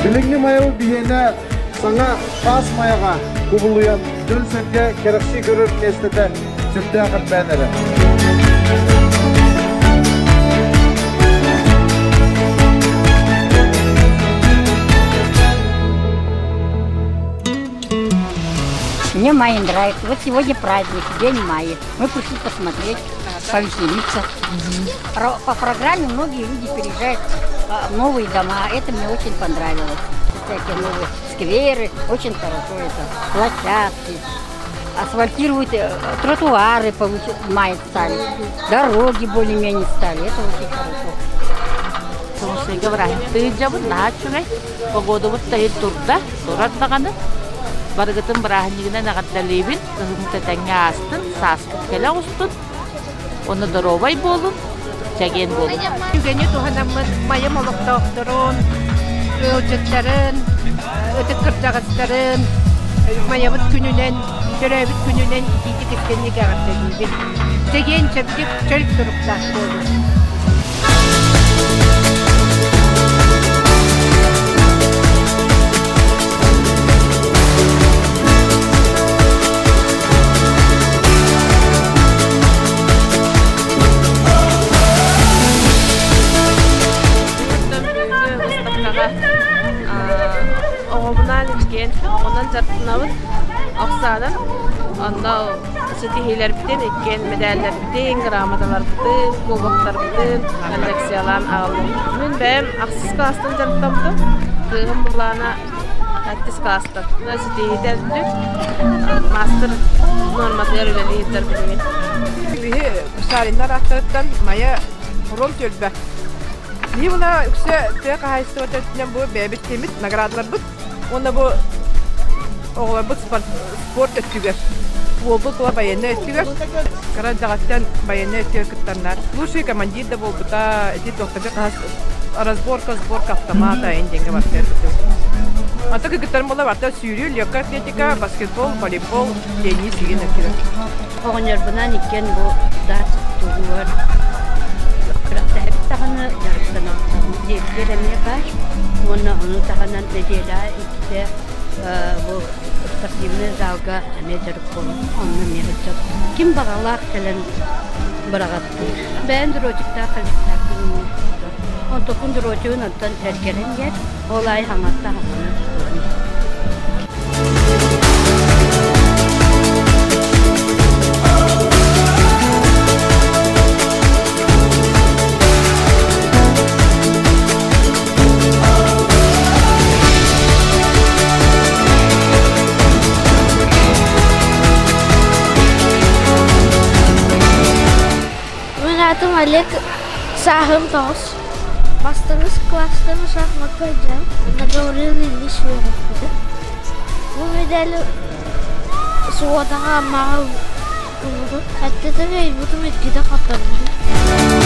Билиҥҥи Майабыт биһиэнэ саҥа таас Майаҕа кубулуйан дьон-сэргэ кэрэхсии көрөр миэстэтэ сүрдээх элбээн эрэр. Мне Майя нравится. Вот сегодня праздник, День Майи. Мы пришли посмотреть, повеселиться. По программе многие люди переезжают в новые дома. Это мне очень понравилось. Всякие новые скверы, очень хорошо это, площадки. Асфальтируют тротуары, май стали, дороги более-менее стали. Это очень хорошо. Сылга бырааһынтыы дьабын наһаа үчүгэй. Погодабыт таһын турда, турар даҕаны. Барыгытын бырааһынньыгынан эҕэрдэлиибин. Кыһыммыт этэҥҥэ аастын, сааспыт кэлэ оҕустун. Уонна доруобай буолун, чэгиэн буолун. Түгэни туһанаммыт Майам олохтоохторун, ыалдьыттарын, ытык кырдьаҕастарын Майабыт күнүнэн, төрөөбүт күнүнэн итиитик истинник эҕэрдэлиибин. Чэгиэн чэбдик, чөл туруктаах буолун. Выставкаҕа оҕобунаан иккиэн онон дьарыктанабыт Оксана онно ситиһиилэрбитин иккиэн мэдээллэрбитин, грамоталарбытын, кубоктарбытын коллекциялаан аҕаллым. Мин бэйэм ахсыс кылаастан дьарыктаммытым. Кыыһым былаана Сэттис кылаастан. Ситиһиитэ үрдүк. Маастар нуорматыгар үлэлии сылдьар билигин. Биһи Шариннар ааттарыттан Майа Ром түөлбэ. Биһи була үксэ тыа хаһаайыстыбата өттүнэн бу бэйэбит кимит наградаларбыт уонна бу оҕолорбут спорт өттүгэр уолбут була военнай өттүгэр кыра эрдэҕиттэн военнай өттүгэр кыттаннар лучший командир да буолбута ити туохтарга хаһас разборка сборка автомата эн диэҥҥэ барта Ата кыргыттарым буола барта сүүрүү, легкая атлетика, баскетбол, волейбол, теннис игин өттүгэр. Оҕонньорбунаан иккиэн бу дартс тустуугар күрэхтэһэбит даҕаны дьарыктанабыт дьиэбитигэр эмиэ баар уонна ону таһынан нэдиэлэҕэ иккитэ бу спортивнай залга эмиэ дьарык буолар онно эмиэ сылдьабыт ким баҕалаах кэлэн быраҕаттыыр бэйэм дротиктаах кэлиэхтээхпин онтукун дротигын онтон эргэрэн иһэр ол аайы хаҥатта хаҥана тутуһан Мин аатым Олег, сааһым 9. Бастыҥыс класстан шахмакка дьэ Гаврил Ильич үөрэппитэ. Бу медали субуотаҕа Аммаҕа ылбытым. Эттэтэ өйбүтүм иккитэ хаттарбытым.